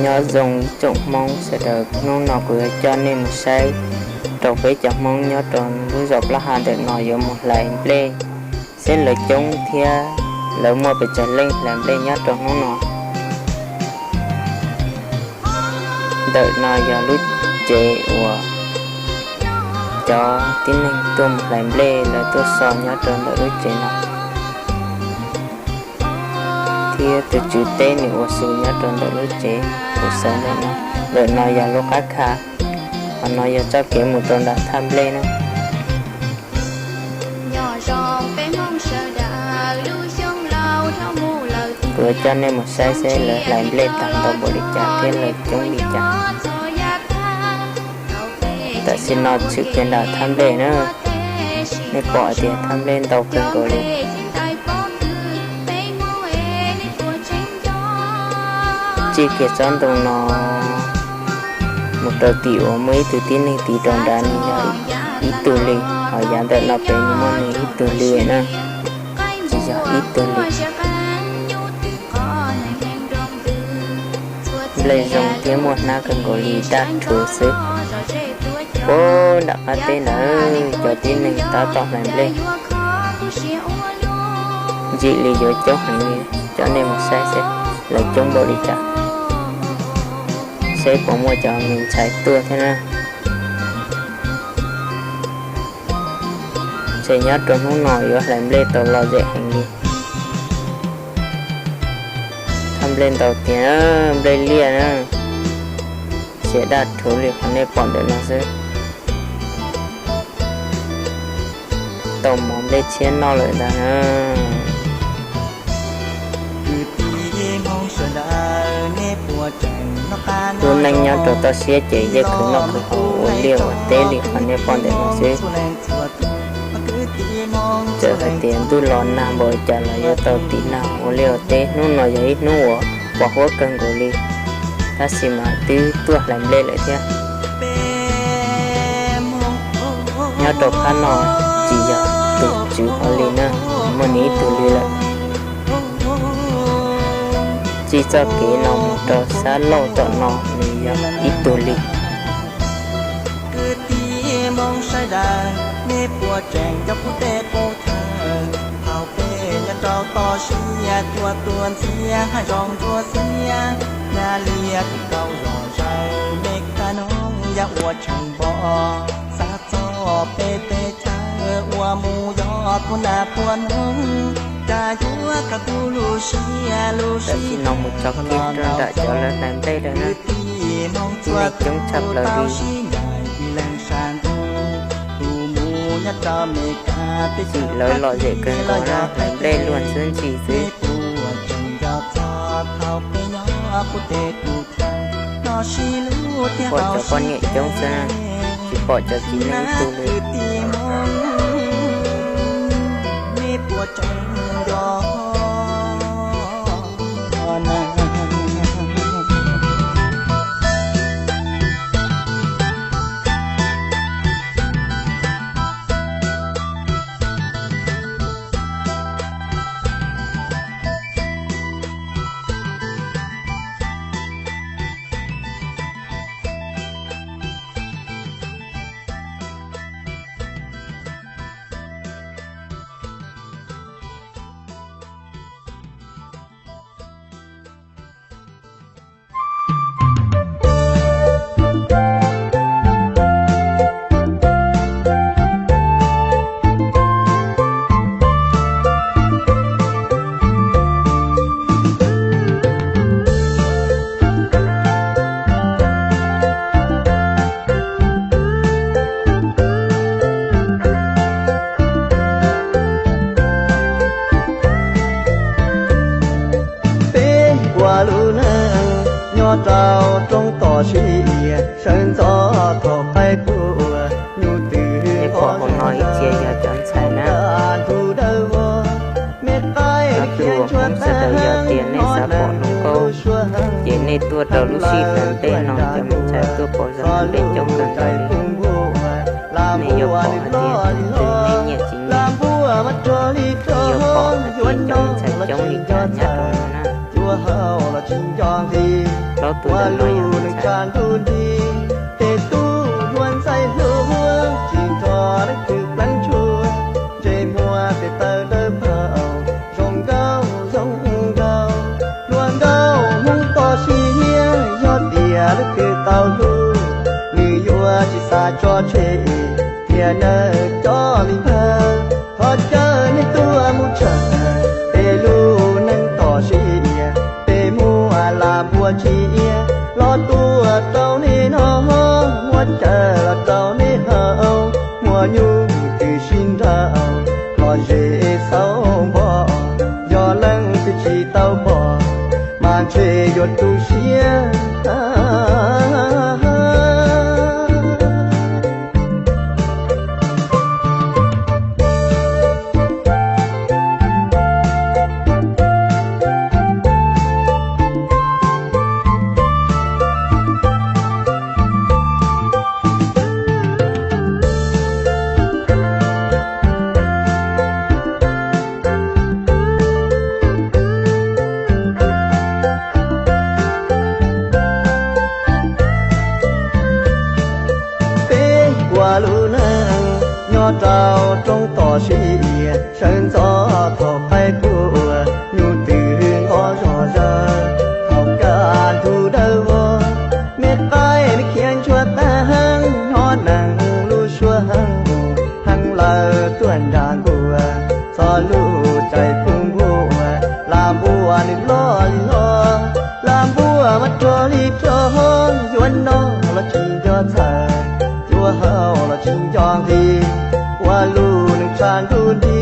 Nyob zoo ib tsoom Hmoob sawv daws, hnub no kuv yuav coj nej mus saib rau peb cov Hmoob nyob rau lub zos Plab Ha ntawm no yuav mus hlais nplej, seb lawv coob thiab lawv muaj pes tsawg leej hlais nplej nyob rau hnub no. Ntawm no yog lub tsev uas cov tib neeg tuaj mus hlais nplej lawv tuaj so nyob rau ntawm lub tsev no, thiab tus tswv teb nws ua su nyob rau ntawm lub tsev kuv xav ntawm no. Ntawm no yog lub qab kha, qhov no yog txoj kev mus rau nram thaj nplej na. Kuv yuav coj nej mus saib seb lawv hlais nplej tag ntau npaum li cas thiab lawv coob li cas. Tam sim no tshwm kiag nram thaj nplej na, nej pom tias thaj nplej ntau kawg nkaus li. Txij kiag tsob ntoo no mus rau tim uas muaj ib tug tib neeg tiv rau nrad nws yog ib tug li, ho yav ntawm no pem nws muaj nws ib tug li na, tsis yog ib tug li. Nplej zoo thiab muaj hnab kawg nkaus li, daj rhuv xwb. Puag nram qab teb ntawd cov tib neeg tab tom hlais nplej, ntsim li yuav coob heev li. Coj nej mus saib seb lawv coob npaum li cas, seb puas muaj cov me ntxhais tuaj thiab na. Ces nyob rau hnub no yuav hlais nplej tau lom zem heev li. Thaj nplej ntau tiag, nplej liaj na, xiam daj rhuv li qhov nej pom ntawm no xwb. Tau mov nplej tshiab noj lawm ntag na. Lub neej nyob rau toj siab ces yeej khwv noj khwv haus ua liaj ua teb li qhov nej pom ntawm no xwb. Txawm hais tias ntuj los nag npaum cas los yuav tau tiv nag ua liaj ua teb. Hnub no yog ib hnub uas pos huab kawg nkaus li, tab sis mas twb tuaj hlais nplej lawm thiab. Nyob rau phab no tsis yog tus tswv hauv li na, muaj nws ib tug li lawm. Txij txoj kev no mus rau sab laug tom no nws yog ib tug li. Kwv tij Hmoob sawv daws, nej puas tseem nco kuv tej qub chaw? Thaum peb nyob rau toj siab, cua tuaj ntxias hav zoov ntsuab xiab, nyab liab tus kaus zom zaws, me kab noog yaj ua tshee npo. Xav txog peb teb chaws uas mus yog tus nas tua noog, cas yuav khav kuv lub siab lub siab. Tam sim no mus txog kiag rau nram cov lawv hlais nplej lawm na, tib neeg coob tshaj plaws li. Ntsim lawv lom zem kawg nkaus na, hlais nplej luag ntxwb ntsim xwb. Pom cov poj niam coob xwb na, tsis pom cov txiv neej ib tug li. Peb ua lub neej nyob rau roob toj siab, sawv ntxov thaum qaib puag, nyuj twm pom hauv no ib txhia yog cov ntxhais na. Tus uas Hmoob sawv daws, yog tias nej xav pom hluas nkauj ces nej tuaj rau lub sij hawm tej no, cov me ntxhais tuaj pauv zog hlais nplej coob kawg nkaus li. Nej yuav pom hais tias tus twg nej nyiam tsis nyiam, nej yuav pom hais tias cov me ntxhais coob li cas nyob rau no na. Ua lub neej tshav ntuj nti, tej tub hluas ntxhais hluas tsis nrog leej twg pleev tshuaj, ntsej muag tes taw dawb paug, zoo nkauj zoo nraug, hluas nkauj Hmoob toj siab, yog tias leej twg tau hlub, nws yuav tsis xav tso tseg, thiab nawb cov me pawg, thov caw nej tuaj mus tshawb peb lub neej toj siab, peb muaj lam npua tsiab los tuaj rau nej noj, muab cawv los rau nej haus, muaj nyuj twb sib nraus, lom zem xauv npo, yog leej twg tsis tau pom, mas ntshe yuav tu siab. Peb ua lub neej nyob rau roob toj siab, sawv ntxov thaum qaib puag, nyuj twb nqov zog zawg, thaum kaj ntug dawb vog, me qaib me khiav ntsuag tag heev, hnov neeg lub suab heev, heev lawm tuaj nram nkuaj, txog lub caij pub npua, lam npua nws loj li loj, lam npua mas rog li rog, yuav noj los tsis nco txhawj, yuav haus los tsis nco nqhis, ua lub neej tshav ntuj nti,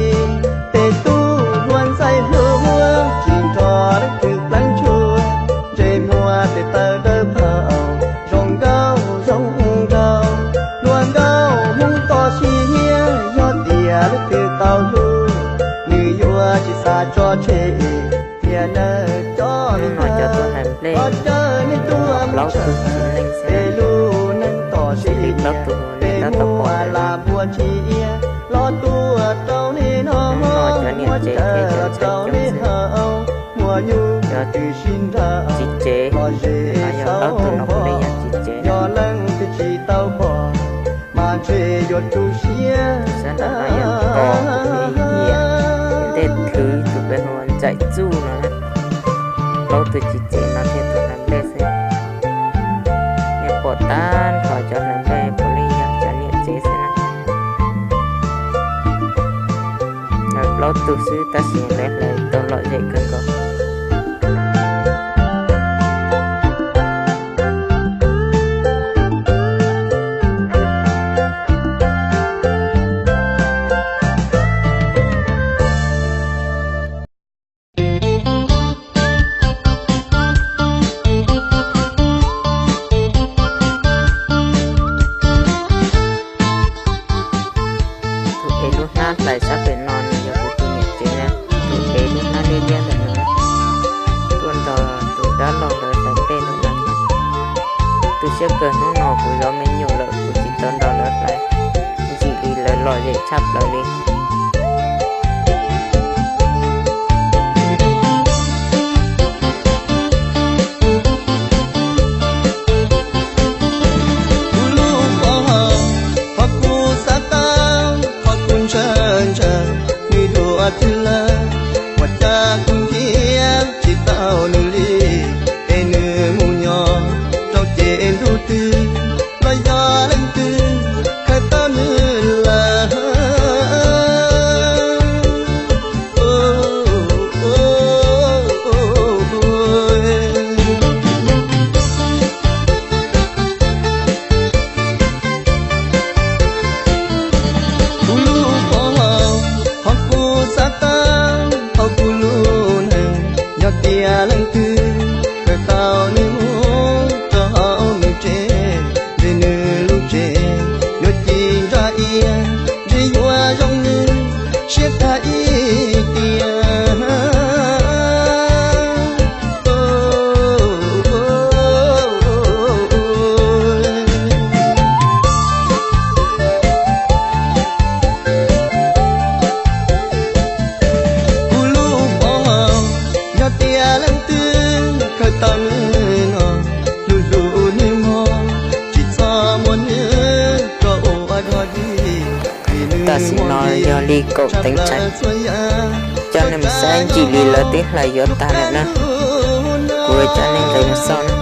tej tub hluas ntxhais hluas tsis nrog leej twg pleev tshuaj, ntsej muag tes taw dawb paug, zoo nkauj zoo nraug, hluas nkauj Hmoob toj siab, yog tias leej twg tau hlub, nws yuav tsis xav tso tseg, thiab nawb cov me pawg, thov caw nej tuaj mus tshawb peb lub neej toj siab, peb muaj lam npua tsiab los tuaj rau nej noj, muab cawv los rau nej haus, muaj nyuj twb sib nraus, lom zem xauv npo, yog leej twg tsis tau pom, mas ntshe yuav tu siab. Tus sab nram no yog Npos tus phooj ywg Yias, tus ntej thwv tus peb hu ua Ntxawm Txuj no na. Plaub tug txiv tsev no thiaj tus hlawv nplej xwb. Nej pom tag nrho cov hlawv nplej puav leej yog cov niam tsev xwb na. Lawv plaub tug xwb tab sis lawv hlawv tau lom zem kawg nkaus. Tus ev lub hnab hlais sab pem no nws yog kuv tus niam tsev na. Tus ev lub hnab liab liab ntawm no tuaj nrog tus dab laug lawv hlais nplej ntawm no. Tu siab kawg hnub no kuv zov me nyuam lawm kuv tsis tau nrog lawv hlais, ntxim li lawv lom zem tshaj plaws li. Kuv lub pov haum, qhov kuv xav tau, qhov kuv ntshaw ntshaw, nws dua twg lawm, ua cas kuv nrhiav tsis tau nws li, es nws mus nyob rau ces ntuj twg, los yog leej twg khaws tau nws lawm. Kuv lub pov haum, qhov kuv xav tau, hauv kuv lub neej, yog tias leej twg khaws tau nws mus rau hauv nws tsev, ntshe nws lub tsev yuav ci ntsa ia, ntshe yuav zoo nws siab tag ib tiam. Kuv lub pov haum, yog tias leej twg khaws tau nws no, Tam sim no yog li kaum teev tsais, coj nej mus saib ntsim li lawv twb hlais yuav tag lawm na. Kuv coj nej nqis mus xauj na.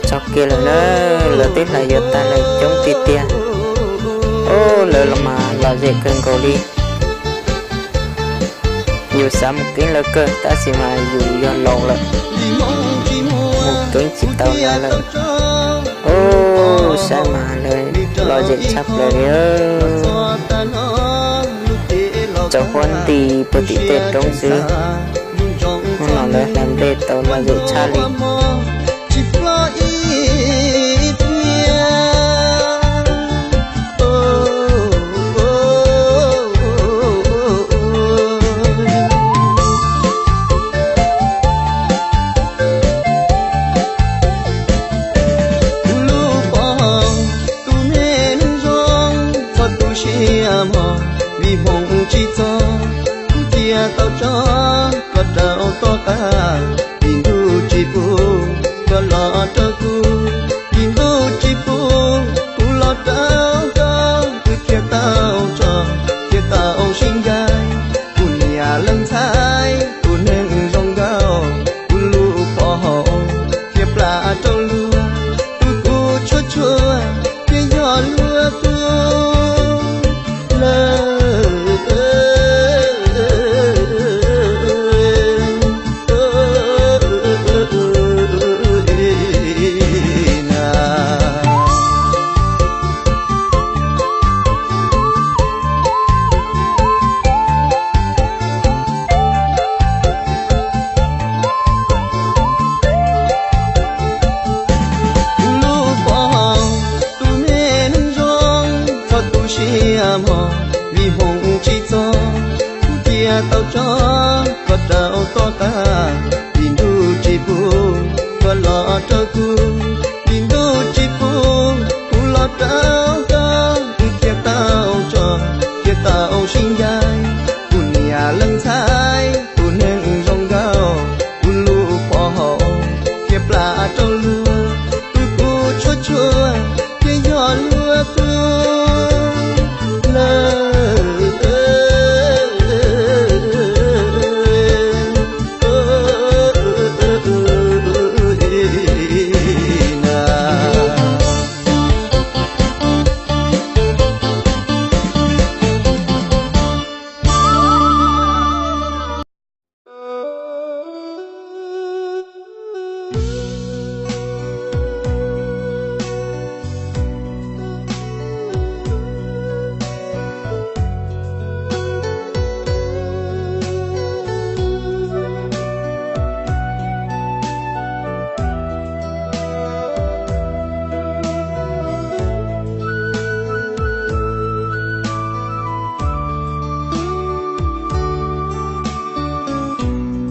Tso kiag lawm na, lawv twb hlais yuav tag lawm coob tiag tiag. Ub, lawv los mas lom zem kawg nkaus li. Yus xav mus keeb lawv kawg tab sis mas yus yog laus lawm, mus keeb tsis tau lawv lawm. Ub, saib mas lawv lom zem tshaj plaws li. Tsuas huab nti puag tim tej roob xwb, hnub no lawv hlais nplej tau lom zem tshaj li. Kuv lub pov haum, tus neeg zoo, txhob tu siab mog, vim hmoov tsis txog, kuv thiaj tau tso koj rau tom qab. Vim ntuj tsis pub koj los rau kuv, vim ntuj tsis pub kuv los rau koj, kuv thiaj tau tso, thiaj tau sib ncaim. Kuv niam leej ntxhais, tus neeg zoo nkauj, kuv lub pov haum thiaj plam rau luag, tus kuv tshuaj tshuaj thiaj yog luag tus lawm. Kuv lub pov haum, tus neeg zoo, txhob tu siab mog, vim hmoov tsis txog, kuv thiaj tau tso koj rau tom qab. Vim ntuj tsis pub koj los rau kuv, vim ntuj tsis pub kuv los rau koj, kuv thiaj tau tso, thiaj tau sib ncaim. Kuv niam leej ntxhais, tus neeg zoo nkauj, kuv lub pov haum thiaj plam rau luag, tus kuv tshuaj tshuaj thiaj yog luag tus lawm.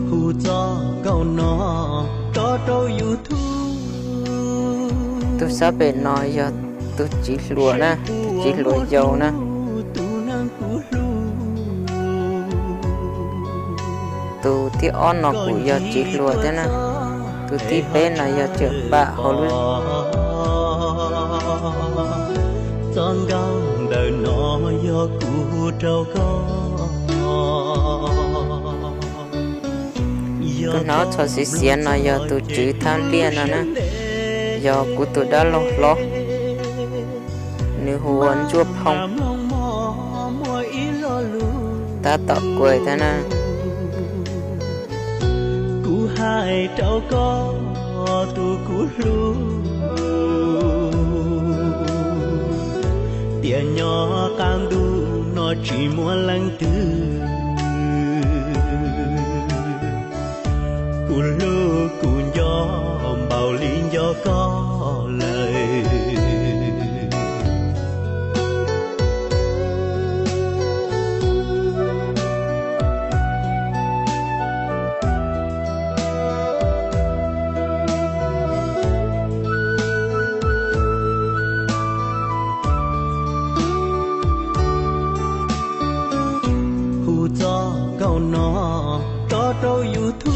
Hu txoj nkauj no tso rau YouTube. Tus sab pem no yog tus txiv hluas na, tus txiv hluas yau na. Tus thib ob no kuj yog txiv hluas thiab na. Tus thib peb no yog cawm pam hauv lub txoj nkauj ntawm no yog kuv rau koj. Tus hnav txhos xiv xiav no yog tus tswv thab liaj no na, yog kuv tus dab laug hlob, nws hu ua Ntsuab Phooj, tab tom kuav thiab na. Kuv hais rau koj tus kuv hlub, tiam nyob qab ntuj no tsis muaj leej twg kuv hlub kuv nco npaum li nco koj lawm. Hu txoj nkauj no tso rau YouTube,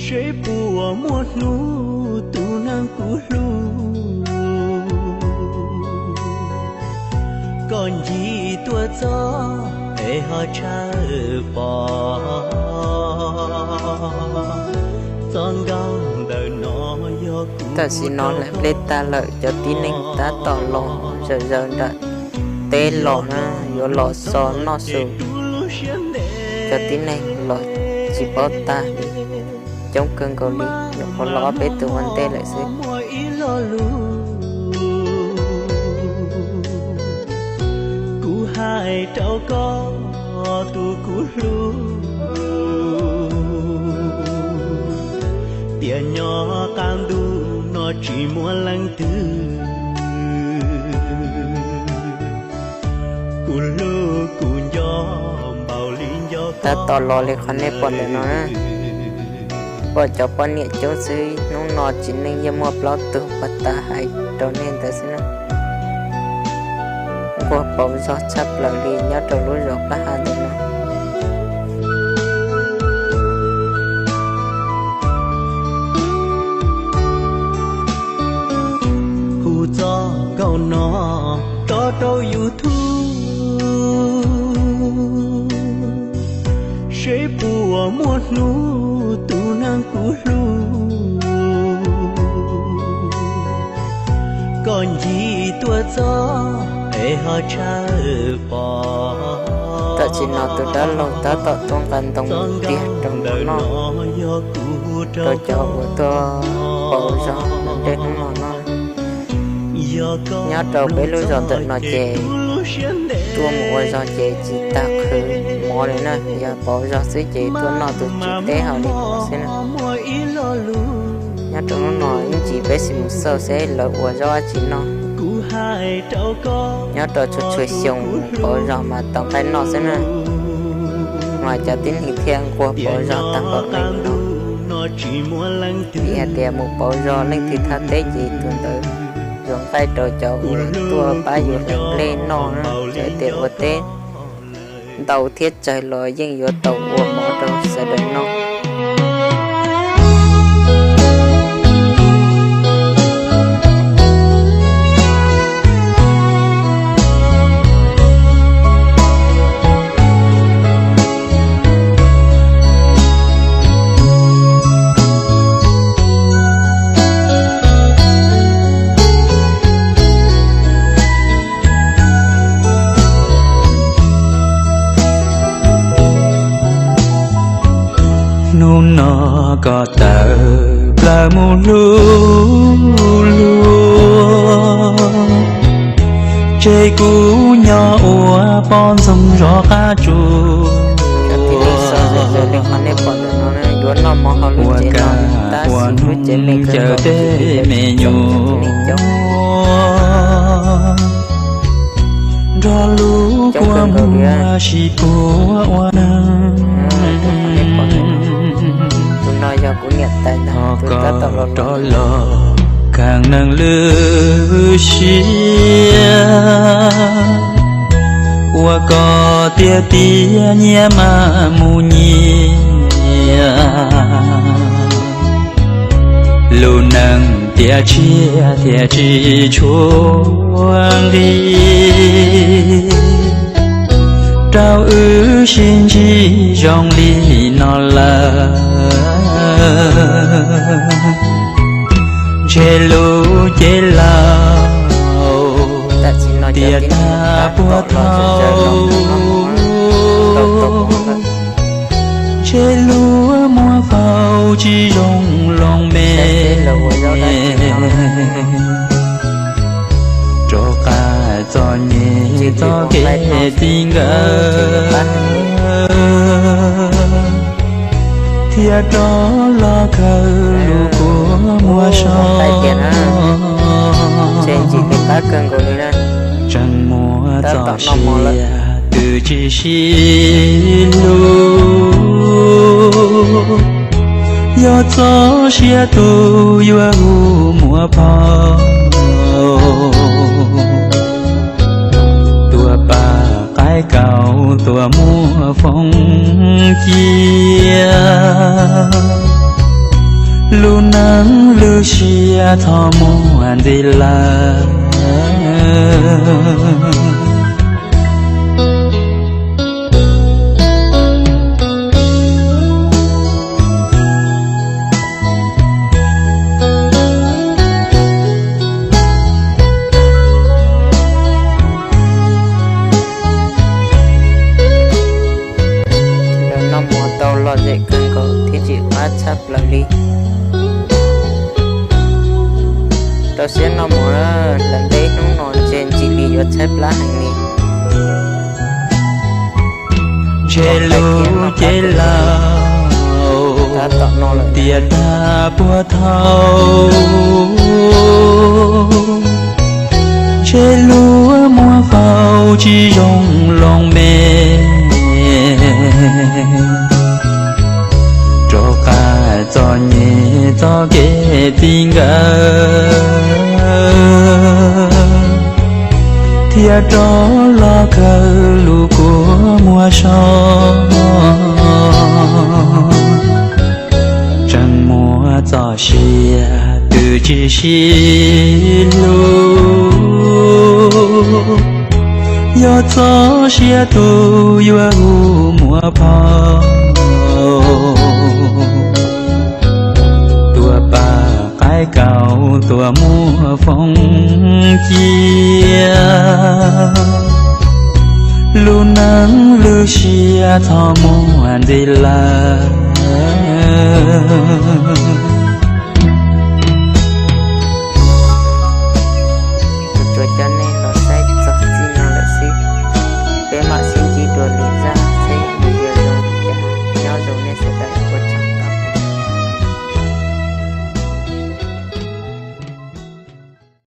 seb puas muaj hnub tus neeg kuv hlub Ho tshawb pom txoj nkauj ntawm no yog kuv. Tam sim no hlais nplej tag lawm, cov tib neeg tab tom los zawm zaws nram teb los na, yuav los xo noj su. Cov tib neeg los tsis paub tag li, coob kawg nkaus li, nyuam qhuav los ob peb tug ua ntej lawm xwb. Kuv hais rau koj tus kuv hlub, tiam nyob qab ntuj no tsis muaj leej twg. Kuv hlub kuv nco npaum li nco. Tab tom los li qhov nej pom ntawm no na. Pom cov poj niam coob xwb, hnub no txiv neej yeej muaj plaub tug, puag ta hais rau nej ntawd xwb na. Nquag pauv zog tshaj plaws li nyob rau lub zos Plab Ha ntawm no. Hu txoj nkauj no tso rau YouTube, seb puas muaj hnub tus neeg kuv hlub, koj ncig tuaj txog es ho tshawb pom. Tam sim no tus dab laug tab tom tuaj nqa ntoo tiag rau noj rau cov uas tuaj pauv zog nram hnub no noj. Nyob rau peb lub zos ntawm no ces tuaj mus ua zog ces tsis tas qhwv mov li na, yog pauv zog xwb ces tuaj noj tus tsis teb hauv li mov xwb na. Nyob rau hnub no ib ntsis peb sim mus xauj seb lawv ua zaub dab tsi noj. Nyob rau txhua txhua xyoo mus pauv zog mas tau nqaij noj xwb na, mas cov tib neeg thiaj nquag pauv zog tag npaum li no. Vim hais tias mus pauv zog leej twg thaj teb ces tus ntawd yuav nqaij rau cov uas tuaj pab yus hlais nplej noj na, txawm tias ua teb ntau thiab tsawg los yeej yuav tau ua mov rau sawv daws noj. Hnub no koj tawm plaws mus hlub luag, tseg kuv nyob ua poj ntxoog zov qab tsuas, ua kab ua hnub caw tej me nyuam nrog lub kua muag sib puag ua neeg. Thov koj rov los khaws neeg lwm siab, ua kom tiag tiag nyias maj mus nyias, lub neej tiav tshiab thiaj tsis tshua nqi rau wb sib ntsib zoo li no lawm. Ntshe lub cev laus tiav tag puag thaum, ntshe lub muag faus tsis zoo loo me rov qab txom nyem txoj kev txij nkawm, thiaj rov los khaws lub kua muag so. Tseem muaj txoj sia twb tsis sib hlub, yog txoj sia tus yuav hu muaj phauj, tuaj pab qaib kaus tuaj muab foob cia, lub neej lub siab txhob muaj ntxiv lawm. tshaj plaws li. Rau siab noj mov na, lawm ntev hnub no ntshe ntxim li yuav tshaib plab heev li. Ntshe lub cev laus tiam tag puag thaum, ntshe lub muag qaug tsis zoo loo me. Rov qab txom nyem txoj kev txij nkawm, thiab rov los kawg lub kua muag so. Tseem muaj txoj sia twb tsis sib hlub, yog txoj sia tus yuav hu muaj phauj. Tuaj pab qaib kaus tuaj muag foob cia, lub neej lub siab txhob muaj ntxiv lawm. Kuv tsuas coj nej los saib txog txij no lawm xwb, peb mam sib ntsib dua lwm zaj seb mus yuav zoo li cas. Nyob zoo nej sawv daws ua tsaug.